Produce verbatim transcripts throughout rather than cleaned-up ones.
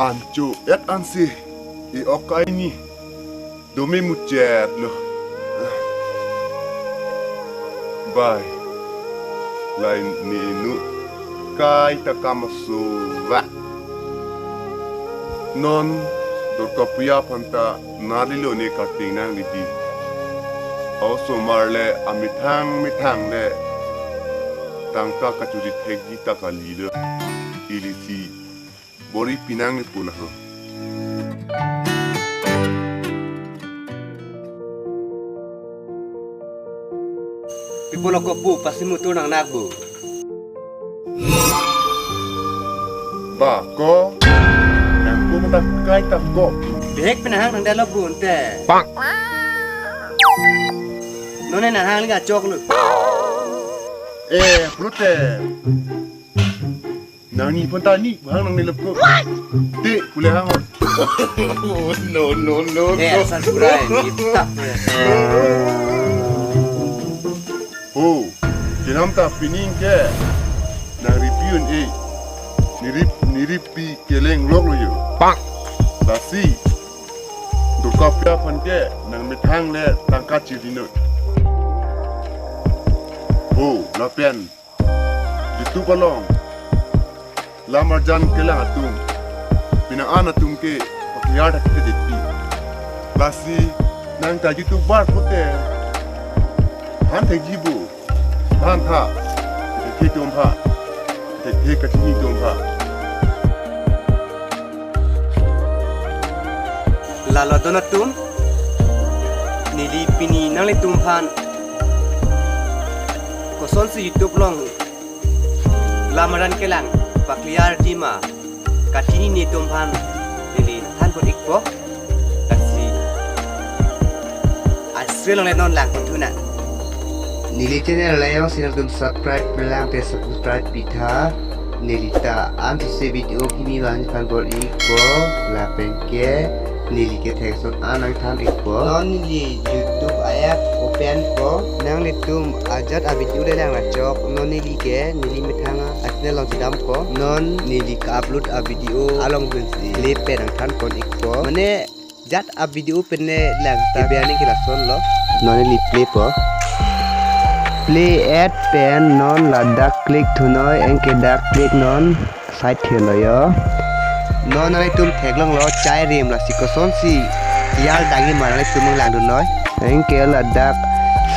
Ancho et ansi e-ok aini dome muchet lo. Bai, lai ne inu kai ta kam aso va. Non Durga Puja aphan ta nali lo ne karting nang lidi. Osomar le amethang methang le tangka kachuri thekji ta kali lo. Ilisi bor-i pinang ni puna ho. Pi pulo ko pu, pasi mutur nang nak bu. Ba ko, nang pu mata kai ta ko. Bihek penang nang dalo bu ante. Pak. Nonne nang hang linga chok lu. Eh, pute. Nangni pon ta ni bang nang nilep ko. Te pule hang. Oh, no, no, no, eh, no. Asal surai ni tap. Oh, kenam ta pining ke. Nang ripiun eh. Nirip, nirip pi keleng lok lo yo. Pak. Lasi. Durga Puja aphan ke nang methang le tangka chiri noi. Oh, lapen. YouTube along lam arjan kelang atum, pinang an atum ke pakiyar ta kete deti. Lasi nang ta YouTuber pute. Han thekji bu. Han tha. Thekji tum pha. Thekji kachini tum pha. Lalo don atum, neli pini nanglitum aphan kosonsi YouTube along lam arjan kelang pakiyar tima kachini netum aphan neli thanpon ikpo. Lasi asri along le non lang pon thu nang. Neli channel le jongsi nangtum subscribe pelang te subscribe pitha. Neli ta an suse video kimi bang phan bor ikpo, lapen ke neli ke thekson an nang than ikpo. Non neli YouTube a-app open po. Nanglitum ajat a-video le lang la chok. Non neli ke neli methang a-channel along chedam po. Non neli ka-upload a-video along dunsi le pen nang thanpon ikpo. Mane jat a-video pen le lang ta be aning ke lason lo. Non neli play po. Play et pen non ladak click thu noi, anke dak click non side thelo yo. Non nanglitum theklong lo chai rim lasi kosonsi yar dangi ma nanglitum lang dun noi. Anke ladak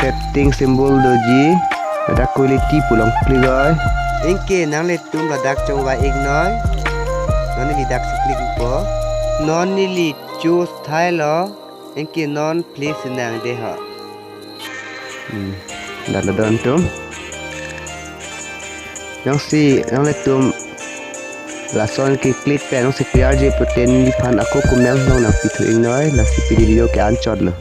setting symbol doji, ladak quality pu along click oi. Anke nanglitum ladak chongvai ik noi. Non neli daksi click po. Non neli choose thailo, anke non play si nang de ho. Hmm. Dalo don atum. Jongsi nanglitum lason ke click pen jongsi piyarji pute neliphan ako comment along nang pithu ik noi, lasi pini video ke anchot lo.